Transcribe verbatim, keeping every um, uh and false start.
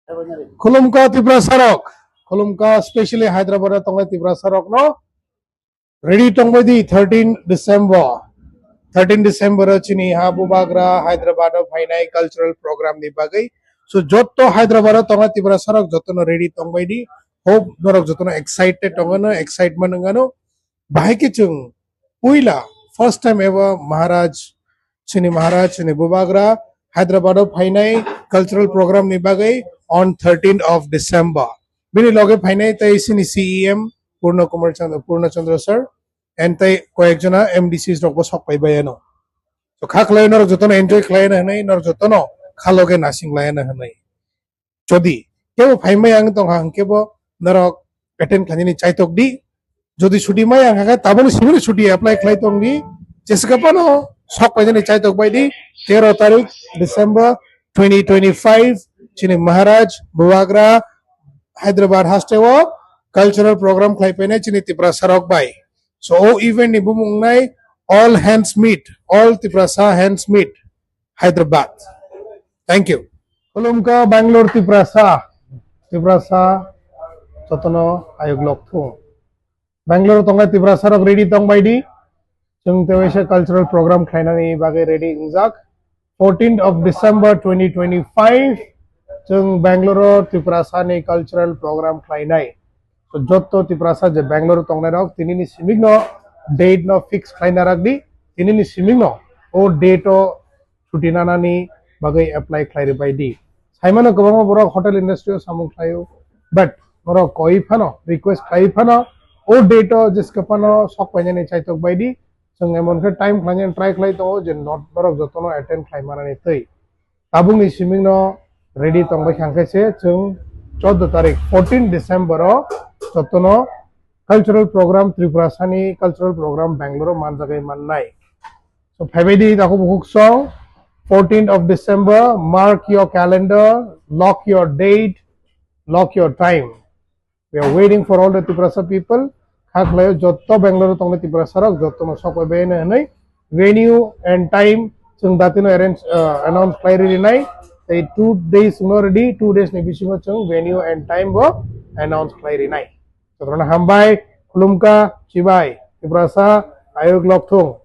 Khulumkha Tiprasa rok, khulumkha specially Hyderabad o tongnai Tiprasa rok no ready tongbai di thirteen December. Thirteen December o chini ha Bubagra Hyderabad o phainai cultural program ni bagwi. So jotto Hyderabad o tongnai Tiprasa rok jotto no ready tongbai di. Hope norok jotto no excited tongano, excitement wngano. Bahai khe chwng puila first time ever Maharaj, chini Maharaj, chini Bubagra Hyderabad o phainai cultural program ni bagwi on thirteenth of December. Bini loge phainai tei chini C E M Purna Kumar Chandra, Purna Chandra sir, and tei koyek jona M D Cs rok bo sok pai bai ano. So kha khlai norok jotono enjoy khlai ano hwnwi, norok jotono kha loge nasing lai ano hwnwi. Jodi kebo phaimai ang tong ha hwnkhe bo norok attend khlainani chaitok di. Jodi chuti mai ang kha taboni simi chuti apply khlai tong di. Jeska phano sok painani chaitok bai di. Tero tarik December twenty twenty-five chini Maharaj Bubagra Hyderabad hasteo cultural program khlai painai chini Tiprasa rok bai. So o event ni bumung nai All Hands Meet, All Tiprasa Hands Meet, Hyderabad. Thank you. Khulumkha Bangalore Tiprasa, Tiprasa jotono ayuk lokthung. Bangalore tongnai Tiprasa rok ready tong bai di. Chwng tewaisa cultural program khlainani bagwi ready wngjak. Fourteenth of December twenty twenty-five chwng Bangalore o Tiprasa ni cultural program khlainai. So jotto Tiprasa je Bangalore tongnai rok tinini simikno date no fix khlaina rak di. Tinini simikno o date o chuti nanani bagwi apply khlai rwbai di. Saimano kwbangma borok hotel industry o samung khlaio, but norok koi phano, request khlai phano, o date o jeska phano sok painani chaitok bai di. Chwng emon khe time khlainani try khlai tongo je not-, norok jotono attend khlai manani twi. Tabukni simikno ready tongbai khangkhe se chwng chordo tarik, fourteen December o jotono cultural program, Tripurasani cultural program Bangalore o manjagwi mannai. So, phaibai di takhuk bukhuk song, fourteenth of December, mark your calendar, lock your date, lock your time. We are waiting for all the Tiprasa people. Kha khlaio jotto Bangalore o tongnai Tiprasa rok, jotto no sok bai bai hwnwi venue and time chwng datino arrange, uh, announce khlai rinai. Tei two days no ready, two days ni bisingo chwng venue and time bo announce khlai rinai. Jotono hambai, khulumkha, chibai, Tiprasa, ayuk lokthung.